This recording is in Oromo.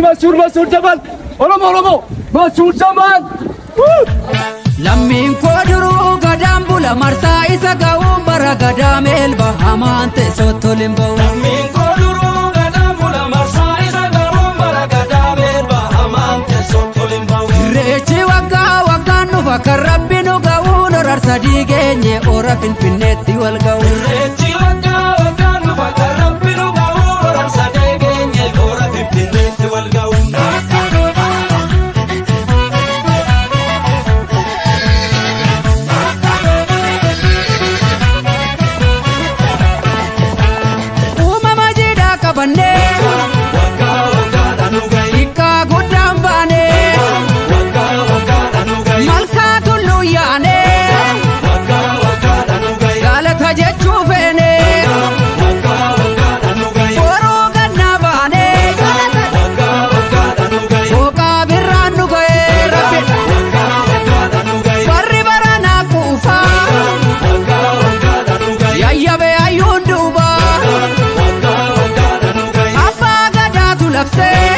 Masuur Masuur Jamal. Oromo Oromo. Masuur Jamal. Lammiin koo duruu gadaan bula marsaa isa ga'uun bara gadaa meelba hamaan teessoo tolin ba'u. Lammiin koo duruu gadaan bula marsaa isa ga'uun bara gadaa meelba hamaan teessoo tolin ba'u. Irreechi waggaa waggaan dhufa kan rabbi nu ga'uun horar sadii geenye ora finfinneetti wal ga'u. Irreechi waggaa waggaan dhufa kan rabbi nu ga'uun horar sadee geenye ora finfinneetti wal ga'u. Uumama jiidhaa qabannee Waggaa waggaadhaan nu ga'i. xiqqaa guddaan baanee Waggaa waggaadhaan nu ga'i. malkaa tulluu yaanee Waggaa waggaadhaan nu ga'i. galata jechuu feenee Waggaa waggaadhaan nu ga'i. boruu gannaa baanee Waggaa waggaadhaan nu ga'i. booqaa birraan nu ga'ee rabbi Waggaa waggaadhaan nu ga'i. warri baranaa quufaa Waggaa waggaadhaan nu ga'i. yayyabe hayyuun duubaa Waggaa waggaadhaan nu ga'i. abbaa gadaatu labsee